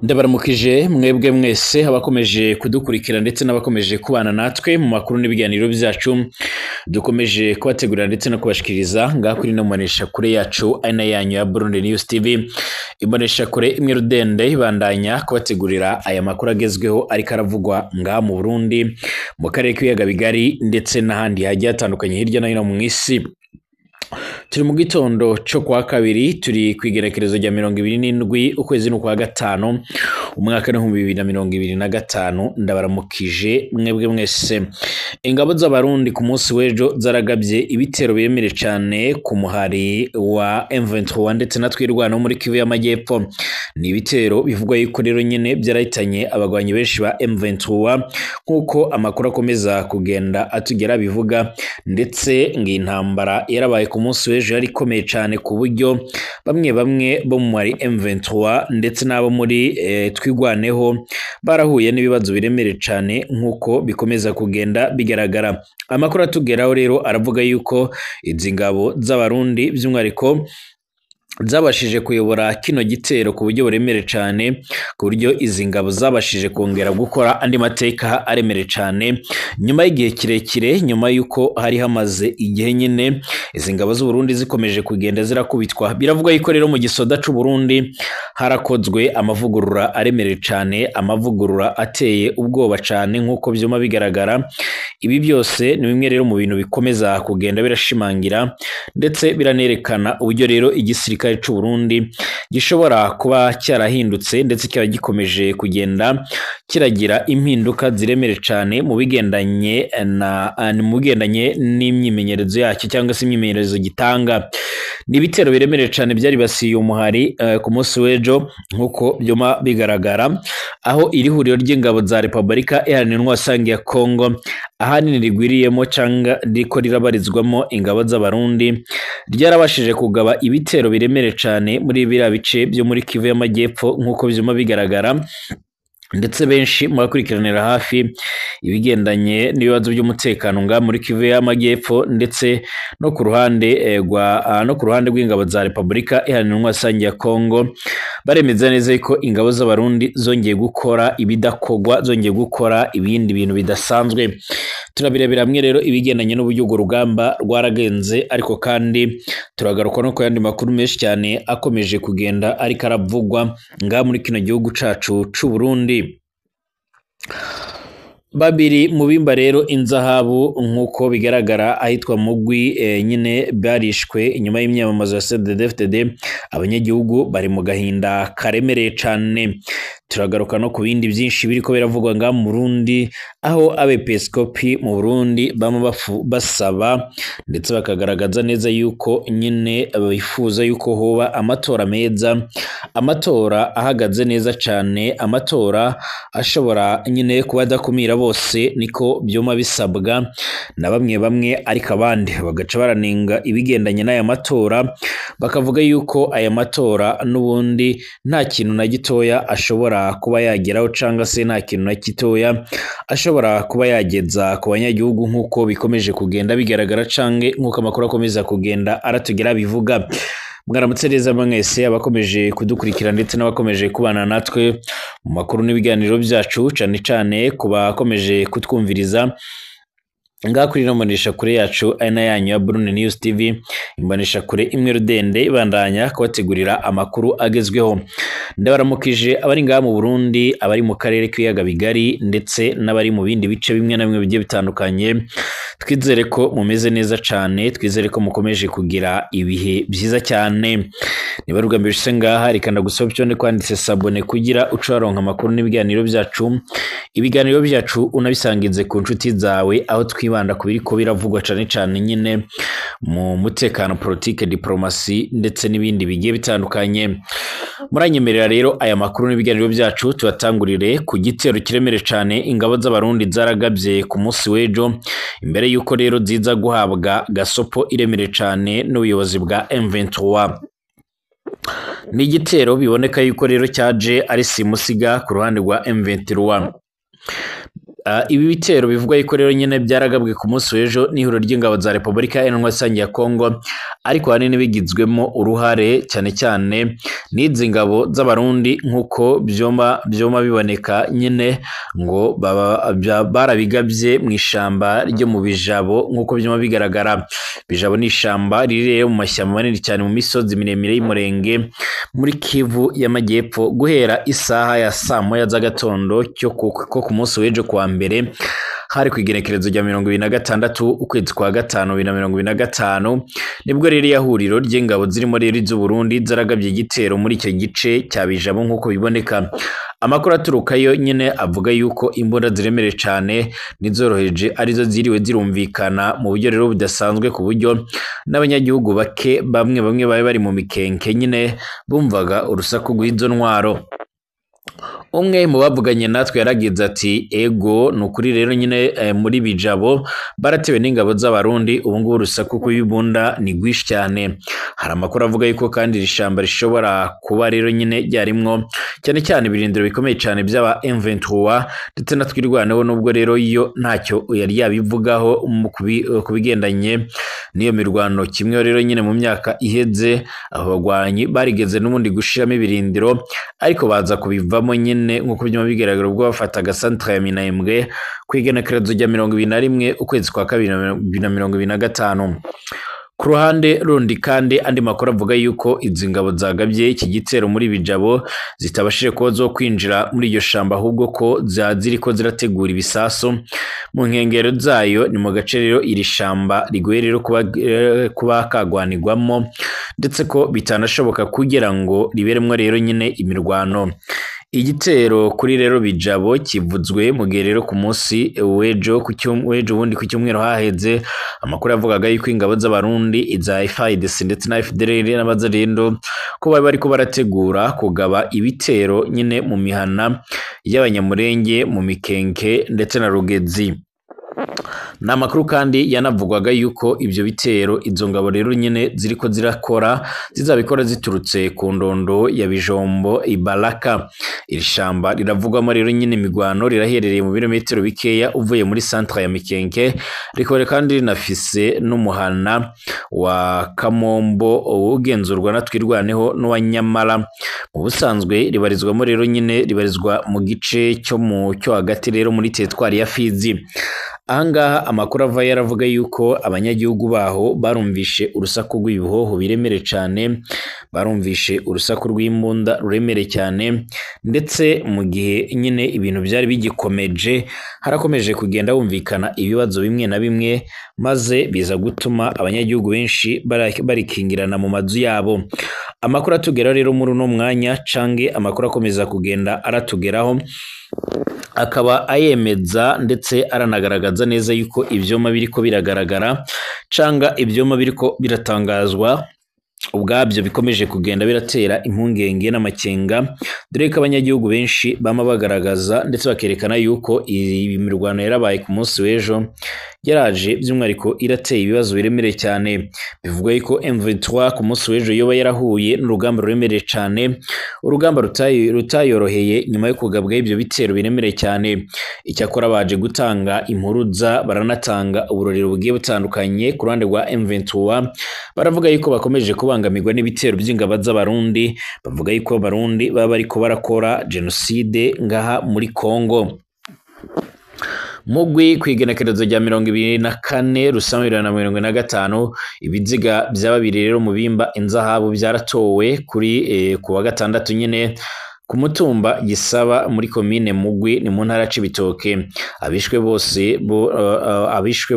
Ndabaramukije mwebwe mwese abakomeje kudukurikira ndetse n'abakomeje kubana natwe mu makuru n'ibiganiro byacu dukomeje kubategurira ndetse no kubashikiriza ngaha kuri ino mboneshakure yacu ari nayo yanyu ya Burundi News TV. Imboneshakure imwe rudende ibandanya kubategurira aya makuru agezweho ariko aravugwa ngaha mu Burundi, mu karere k'ibiyaga bigari ndetse n'ahandi hagiye hatandukanye hirya no hino mu isi. Turi mu gitondo cyo kwa kabiri, turi ku igenekerezo rya 27 ukwezi n'ukwa gatanu umwaka w'2025. Ndabaramukije mwebwe mwese. Ingabo z'Abarundi ku munsi w'ejo zaragabye ibitero biremere cane ku muhari wa M23 ndetse na Twirwaneho muri Kivu y'Amajyepfo. Ni ibitero bivugwa yuko rero nyene byarahitanye abagwanyi benshi ba M23 nk'uko amakuru akomeza kugenda atugera bivuga, ndetse ngo intambara yarabaye ku munsi w'ejo yari ikomeye cane ku buryo bamwe bamwe bo muri M23 ndetse n'abo muri Twirwaneho barahuye n'ibibazo biremere cane nk'uko bikomeza kugenda bigaragara. Amakuru atugeraho rero aravuga yuko izi ngabo z'Abarundi by'umwihariko zabashije kuyobora kino gitero ku buryo buremere cane, ku buryo izi ngabo zabashije kongera gukora andi mateka aremere cane nyuma y'igihe kirekire, nyuma y'uko hari hamaze igihe nyine izi ngabo z'Uburundi zikomeje kugenda zirakubitwa. Biravugwa yuko rero mu gisoda c'Uburundi harakozwe amavugurura aremere cane, amavugurura ateye ubwoba cane nk'uko vyuma bigaragara. Ibi byose ni bimwe rero mu bintu bikomeza kugenda birashimangira ndetse biranerekana uburyo rero igisirikare c'u Burundi gishobora kuba cyarahindutse ndetse kikaba gikomeje kugenda kiragira impinduka ziremere cane mu bigendanye na mu bigendanye n'imyimenyerezo yacyo cyangwa se imyimenyerezo gitanga. Ni ibitero biremereye cane byaribasiye umuhari ku munsi w'ejo nk'uko byuma bigaragara, aho iri huriro ry'ingabo za Repubulika Iharanira Intwaro ya Kongo ahanini rigwiriyemo canga riko rirabarizwamo ingabo z'Abarundi ryarabashije kugaba ibitero biremere cane muri biriya bice byo muri Kivu y'Amajyepfo nk'uko byuma bigaragara, ndetse benshi mu bakurikiranira hafi ibigendanye n'ibibazo by'umutekano nga muri Kivu y'Amajyepfo ndetse no ku ruhande no ku ruhande rw'ingabo za Repubulika Iharanira Intwaro ya Kongo baremeza neza ko ingabo z'Abarundi zongeye gukora ibidakogwa, zongeye gukora ibindi bintu bidasanzwe. Turabirebera hamwe rero ibigendanye n'uburyo urwo rugamba rwaragenze, ariko kandi turagaruka no ku yandi makuru menshi cyane akomeje kugenda ariko aravugwa nga muri kino gihugu cacu c'u Burundi. Babiri mu bimba rero inzahabu nk'uko bigaragara ahitwa Mugwi nyine barishwe inyuma y'imyamamazo ya CNDD-FDD. Abanyagihugu bari mu gahinda karemereye cane. Turagaruka no ku bindi byinshi biriko biravugwa nga mu Burundi, aho abepiskopi mu Burundi bama basaba ndetse bakagaragaza neza yuko nyine bifuza yuko hoba amatora meza, amatora ahagaze neza cane, amatora ashobora nyine kuba adakumira bose, niko byuma bisabwa na bamwe bamwe, ariko abandi bagaca baranenga ibigendanye n'aya matora, bakavuga yuko aya matora n'ubundi nta kintu na gitoya ashobora kuba yageraho canga se nta kintu na gitoya ashobora kuba yageza ku banyagihugu nk'uko bikomeje kugenda bigaragara cange nk'uko amakuru akomeza kugenda aratugera bivuga. Mwaramutse neza mwese abakomeje kudukurikira ndetse n'abakomeje kubana natwe mu makuru n'ibiganiro byacu, cane cane ku bakomeje kutwumviriza ngaha kuri ino mboneshakure yacu ari na yanyu ya Burundi News TV, imboneshakure imwe rudende ibandanya kubategurira amakuru agezweho. Ndabaramukije abari ngaha mu Burundi, abari mu karere k'ibiyaga bigari ndetse n'abari mu bindi bice bimwe na bimwe bigiye bitandukanye. Twizere ko mumeze neza cane, twizere ko mukomeje kugira ibihe byiza cyane. Niba ari ubwa mbere ushitse ngaha, reka ndagusaba icyo kwanditse sabone kugira uce waronka amakuru n'ibiganiro byacu. Ibiganiro byacu unabisangize ku nshuti zawe, aho twibanda ku biriko biravugwa cane cane nyine mu mutekano, politike, diplomasi ndetse n'ibindi bigiye bitandukanye. Muranyemerera rero aya makuru n'ibiganiro byacu tubatangurire ku gitero kiremere cane ingabo z'Abarundi zaragabye ku munsi w'ejo, imbere yuko rero ziza guhabwa gasopo iremere cane n'ubuyobozi bwa M23. Ni igitero biboneka yuko rero cyaje ari simusiga ku ruhande rwa M23. Ibi bitero bivugwa yuko rero nyene byaragabwe ku munsi w'ejo n'ihuriro ry'ingabo za Repubulika Iharanira Rusange ya Kongo, ariko ahanini bigizwemo uruhare cyane cyane n'izi ngabo z'Abarundi, nk'uko byoma biboneka nyene ngo barabigabye mu ishamba ryo mu Bijabo, nk'uko byoma bigaragara. Bijabo ni ishamba riri rero mu mashyamba manini cyane mu misozi miremire y'Umurenge muri Kivu y'Amajyepfo, guhera isaha ya saa moya z'agatondo cyo ku munsi w'ejo kuwa mbere, hari ku igenekerezo rya 26 ukwezi kwa gatanu 2025, nibwo rero ihuriro ry'ingabo zirimo rero iz'u Burundi zaragabye igitero muri icyo gice cya Bijabo nk'uko biboneka. Amakuru aturukayo nyine avuga yuko imbunda ziremereye cyane n'izoroheje arizo ziriwe zirumvikana mu buryo rero budasanzwe, ku buryo n'abanyagihugu bake bamwe bamwe bari bari mu mikenke nyine bumvaga urusaku rw'izo ntwaro. Umwe mu bavuganye natwe yaragize ati: "Ego, ni ukuri rero nyine muri Bijabo baratewe n'ingabo z'Abarundi, ubu ngubu urusaku rw'ibibunda ni rwinshi cyane." Hari amakuru avuga yuko kandi iri shamba rishobora kuba rero nyine ryarimwo cyane cyane ibirindiro bikomeye cyane by'aba M23 ndetse na Twirwaneho, nubwo rero yo ntacyo yari yabivugaho ku bigendanye n'iyo mirwano. Kimwe rero nyine mu myaka iheze abo bagwanyi barigeze n'ubundi gushiramo ibirindiro, ariko baza kubivamo nyine nk'uko byuma bigaragara ubwo bafataga centre ya Minembwe ku igenekerezo rya 21 ukwezi kwa kabiri 2025. Ku ruhande rundi kandi, andi makuru avuga yuko izi ngabo zagabye iki gitero muri Bijabo zitabashije kuba zo kwinjira muri iryo shamba, ahubwo ko ziriko zirategura ibisasu mu nkengero zayo. Ni mu gace rero iri shamba rigoye rero kuba kagwanirwamo, ndetse ko bitanashoboka kugira ngo riberemwo rero nyine imirwano. Igitero kuri rero Bijabo kivuzwe mu gihe rero ku munsi w'ejo w'ejo bundi ku cyumweru haheze amakuru yavugaga yuko ingabo z'Abarundi, iza FARDC ndetse na FDLR n'Abazalendo, ko bari bariko barategura kugaba ibitero nyine mu mihana y'Abanyamurenge mu Mikenke ndetse na Rugezi. Ni amakuru kandi yanavugwaga yuko ibyo bitero izo ngabo rero nyine ziriko zirakora zizabikora ziturutse ku ndondo ya Bijombo Ibaraka. Iri shamba riravugwamo rero nyine imigwano, riraherereye mu birometero bikeya uvuye muri centre ya Mikenke, rikaba kandi rinafise n'umuhana wa Kamombo ugenzurwa na Twirwaneho n'uwa Nyamara. Mu busanzwe ribarizwamo rero nyine ribarizwa mu gice cyo mu cyo hagati rero muri teritwari ya Fizi. Ahangaha amakuru ava yaravuga yuko abanyagihugu baho barumvishe urusaku rw'ibihoho biremere cyane, barumvishe urusaku rw'imbunda ruremere cyane, ndetse mu gihe nyine ibintu byari bigikomeje harakomeje kugenda humvikana ibibazo bimwe na bimwe, maze biza gutuma abanyagihugu benshi barikingirana mu mazu yabo. Amakuru atugeraho rero muri uno mwanya, cange amakuru akomeza kugenda aratugeraho, akaba ayemeza ndetse aranagaragaza neza yuko ivyuma biriko biragaragara canga ivyuma biriko biratangazwa ubwabyo bikomeje kugenda biratera impungenge n'amakenga, dore ko abanyagihugu benshi bama bagaragaza ndetse bakerekana yuko iyi mirwano yarabaye ku munsi w'ejo yaraje by'umwihariko irateye ibibazo biremereye cyane. Bivugwa yuko M23 ku munsi w'ejo yoba yarahuye n'urugamba ruremereye cyane, urugamba rutayoroheye nyuma yo kugabwa ibyo bitero biremereye cyane. Icyakora baje gutanga impuruza, baranatanga uburorero bugiye butandukanye ku ruhande rwa M23, baravuga yuko bakomeje kubangamirwa n'ibitero by'ingabo z'Abarundi, bavuga yuko Abarundi baba bariko barakora jenoside ngaha muri Kongo. Mugwi ku igenekerezo rya 24 Rusama 2025, ibiziga bya babiri rero mu bimba inzahabu byaratowe kuri ku wa gatandatu nyine ku mutumba Gisaba muri komine Mugwi, ni mu ntara ya Cibitoke. Abishwe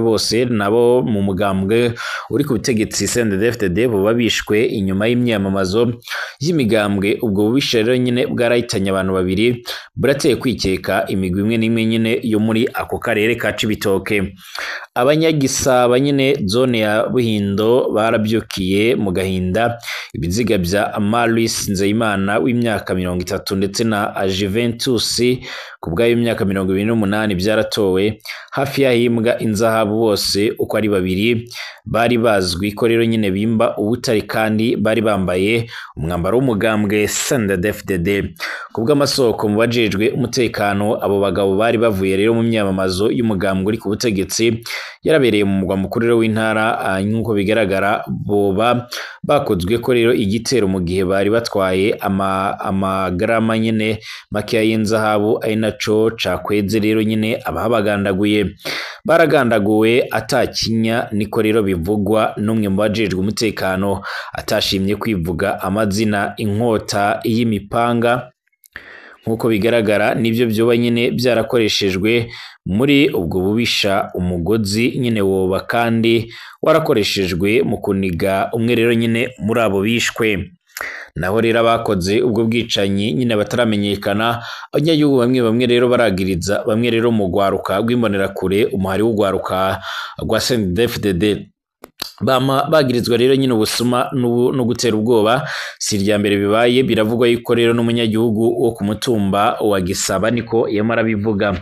bose nabo mu mugambwe uri ku butegetsi CNDD-FDD bo babishwe inyuma y'imyamamazo y'imigambwe. Ubwo bubishe rero nyine bwarahitanye abantu babiri, burateye kwikeka imigwi imwe n'imwe nyine yo muri ako karere ka Cibitoke. Abanyagisaba nyine zone ya Buhindo barabyukiye mu gahinda ibiziga bya Maurice Nzeyimana w'imyaka 30 33 ndetse na Juventus ku bwayo imyaka 28 byaratowe hafi y'ahimbwa inzahabu. Bose uko ari babiri bari bazwi ko rero nyine bimba ubutare kandi bari bambaye umwambaro w'umugambwe CNDD-FDD. Ku bw'amasoko mu bajejwe umutekano, abo bagabo bari bavuye rero mu myamamazo y'umugambwe uri ku butegetsi yarabereye mu mugwa mukuru rero w'intara. Nk'uko bigaragara boba bakozwe ko rero igitero mu gihe bari batwaye amagarama nyine makeya y'inzahabu, ari naco cakweze rero nyine abahabagandaguye. Baragandaguwe atakinya, niko rero bivugwa n'umwe mu bajejwe umutekano atashimye kwivuga amazina. Inkota y'imipanga nk'uko bigaragara nibyo byoba nyine byarakoreshejwe muri ubwo bubisha. Umugozi nyine woba kandi warakoreshejwe mu kuniga umwe rero nyine muri abo bishwe. Naho rero abakoze ubwo bwicanyi nyine bataramenyekana, abanyagihugu bamwe bamwe rero baragiriza bamwe rero mu rwaruka rw'imbonerakure, umuhari w'urwaruka rwa CNDD-FDD. Bama bagirizwa rero nyine ubusuma no gutera ubwoba. Si irya mbere bibaye, biravugwa yuko rero n'umunyagihugu wo ku mutumba wa Gisaba niko yamara bivuga.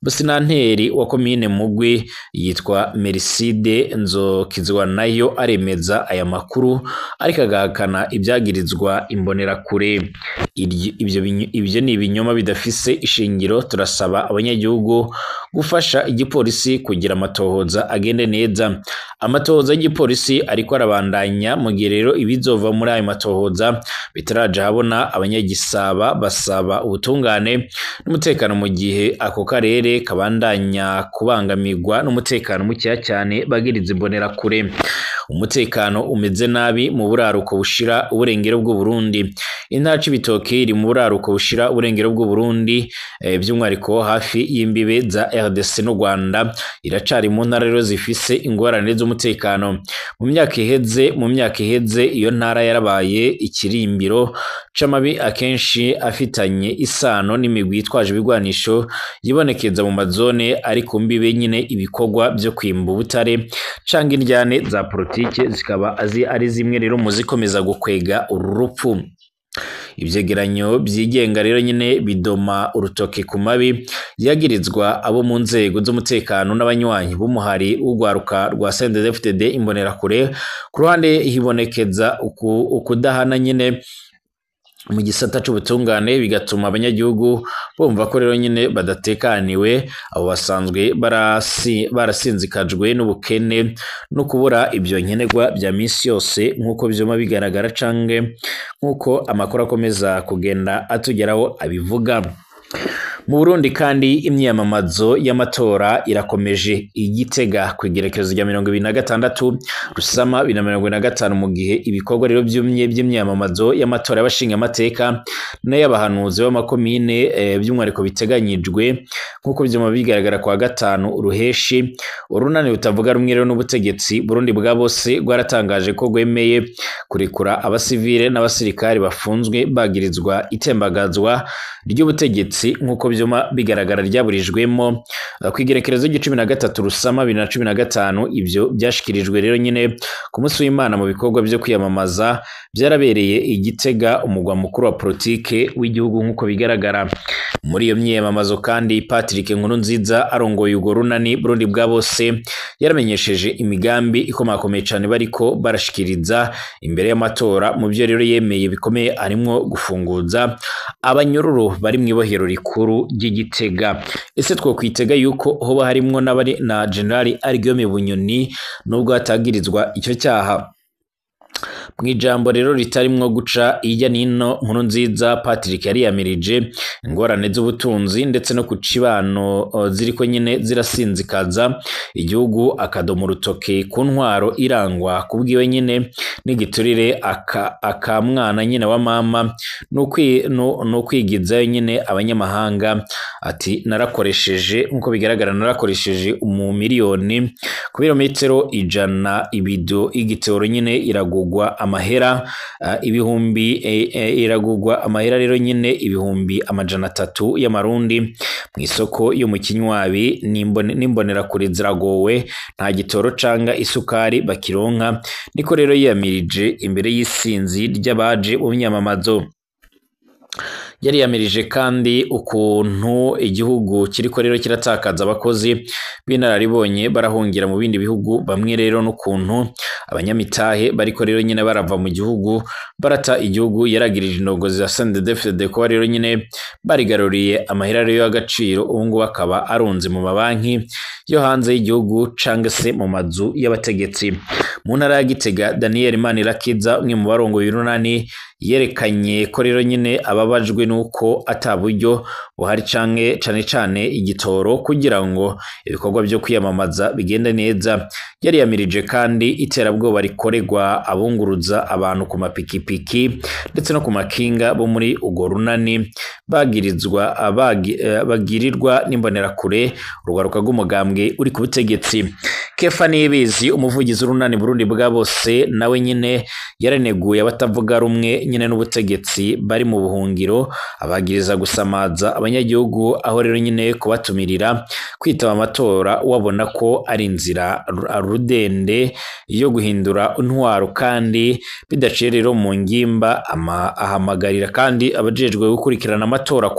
Businanteri wa komine Mugwi yitwa Meriside Nzokizwa nayo aremeza aya makuru, ariko agahakana ibyagirizwa imbonerakure. Ibyo ni ibinyoma bidafise ishingiro, turasaba abanyagihugu gufasha igipolisi kugira amatohoza agende neza. Amatohoza y'igipolisi ariko arabandanya, mu gihe rero ibizova muri ayo matohoza bitaraja habona. Abanyagisaba basaba ubutungane n'umutekano mu gihe ako karere kabandanya kubangamirwa n'umutekano mukeya cyane bagiriza imbonerakure. Umutekano umeze nabi mu buraruko bushira uburengero bw'u Burundi. Intara c'Ibitoke iri mu buraruko bushira uburengero bw'u Burundi, by'umwihariko hafi y'imbibe za RDC n'u Rwanda, iracari mu ntara rero zifise ingorane z'umutekano. Mu myaka iheze iyo ntara yarabaye ikirimbiro c'amabi akenshi afitanye isano n'imigwi yitwaje ibigwanisho yibonekeza mu mazone ari ku mbibe nyine. Ibikorwa byo kwimba ubutare canke indyane za politike zikaba ari zimwe rero mu zikomeza gukwega uru rupfu. Ivyegeranyo vyigenga rero nyine bidoma urutoke ku mabi yagirizwa abo mu nzego z'umutekano n'abanywanyi b'umuhari w'urwaruka rwa CNDD-FDD imbonerakure. Ku ruhande hibonekeza ukudahana nyine mu gisata c'ubutungane, bigatuma abanyagihugu bumva ko rero nyine badatekaniwe. Abo basanzwe barasinzikajwe n'ubukene no kubura ibyo nkenerwa bya misi yose, nk'uko vyuma bigaragara canke nk'uko amakuru akomeza kugenda atugeraho abivuga. Mu Burundi kandi imyiyamamazo y'amatora irakomeje i Gitega ku igerekezo rya 26 Rusama 2025, mu gihe ibikorwa rero byumye by'imyiyamamazo y'amatora y'abashingamateka n'ay'abahanuzi b'amakomine, by'umwihariko biteganyijwe nk'uko vyuma bigaragara kwa gatanu Ruheshi. Urunani rutavuga rumwe rero n'ubutegetsi, Burundi bwa bose, rwaratangaje ko rwemeye kurekura abasivile n'abasirikari bafunzwe bagirizwa itembagazwa ry'ubutegetsi, nk'uko vyuma bigaragara ryaburijwemo ku igerekerezo ry'icumi na gatatu Rusama 2015. Ivyo byashikirijwe rero nyine ku munsi w'Imana mu bikorwa byo kwiyamamaza byarabereye i Gitega, umugwa mukuru wa politike w'igihugu, nk'uko bigaragara. Muri iyo myiyamamazo kandi Patrick Nkurunziza arongoye urwo runani Burundi bwa bose yaramenyesheje imigambi ikomakomeye cane bariko barashikiriza imbere y'amatora. Mu byo rero yemeye bikomeye harimwo gufunguza abanyururu bari mw'ibohero rikuru ry'Igitega. Ese twokwitega yuko hoba harimwo n'abari na General Guillaume Bunyoni, nubwo hatagirizwa icyo cyaha? Mw'ijambo rero ritarimwo guca hirya nino, Nkurunziza Patrick yariyamirije ingorane z'ubutunzi ndetse no ku cibano ziriko nyine zirasinzikaza igihugu, akadoma urutoke ku ntwaro irangwa kubwiwe nyine n'igiturire, akamwana nyine wa mama no kwigizayo nyine abanyamahanga. Ati: "Narakoresheje, nk'uko bigaragara, narakoresheje mu miliyoni ku birometero 100. Ibido y'igitoro nyine iragugwa amahera ibihumbi iragugwa amahera rero nyine 300,000 y'amarundi mu isoko yo mu Kinywabi. N'imbonerakure ziragowe, nta gitoro canga isukari bakironka." Niko rero yiyamirije imbere y'isinzi ry'abaje mu myamamazo. Yariyamirije kandi ukuntu igihugu kiriko rero kiratakaza abakozi b'inararibonye barahungira mu bindi bihugu, bamwe rero n'ukuntu abanyamitahe bariko rero nyine barava mu gihugu barata igihugu. Yaragirije indongozi za CNDD-FDD kuba rero nyine barigaruriye amahera rero y'agaciro, ubu ngubu akaba arunze mu mabanki yo hanze y'igihugu canke se mu mazu y'abategetsi. Mu ntara ya Gitega, Daniel Manirakiza, umwe mu barongoye urunani, yerekanye ko rero nyine ababajwe nuko ata buryo buhari canke cane cane igitoro kugira ngo ibikorwa vyo kwiyamamaza bigende neza. Yariyamirije kandi iterabwoba rikorerwa abunguruza abantu ku mapikipiki ndetse no ku makinga bo muri urwo runani bagirizwa bagirirwa n'imbonerakure, urwaruka rw'umugambwe uri ku butegetsi. Kefa Niyibizi, umuvugizi w'urunani Burundi bwa bose, nawe nyine yaraneguye abatavuga rumwe nyine n'ubutegetsi bari mu buhungiro, abagiriza gusamaza abanyagihugu, aho rero nyine kubatumirira kwitaba amatora wabona ko ari inzira rudende yo guhindura intwaro kandi bidaciye rero mu ngimba. Ahamagarira kandi abajejwe gukurikirana amatora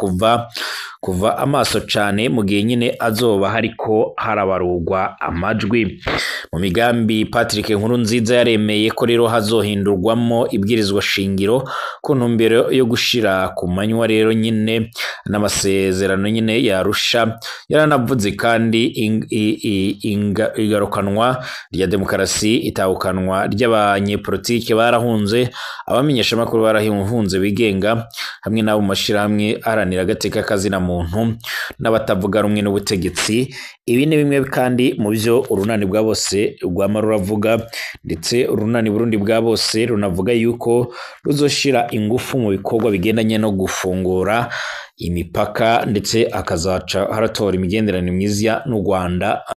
kuva amaso cane mu gihe nyine azoba hariko harabarurwa amajwi. Mu migambi, Patrick Nkurunziza yaremeye ko rero hazohindurwamo ibwirizwa shingiro ku ntumbero yo gushira ku manywa rero nyine n'amasezerano nyine yarusha. Yaranavuze kandi igarukanwa rya demokarasi, itahukanwa ry'abanyepolitike barahunze, abamenyeshamakuru barahunze bigenga, hamwe n'abo mu mashirahamwe aharanira agateka kazina muntu n'abatavuga rumwe n'ubutegetsi. Ibi ni bimwe kandi mu byo urunani bwa bose rwama ruravuga, ndetse urunani Burundi bwa bose runavuga yuko ruzoshira ingufu mu bikorwa bigendanye no gufungura imipaka, ndetse hakazaca haratora imigenderanire myiza n'u Rwanda.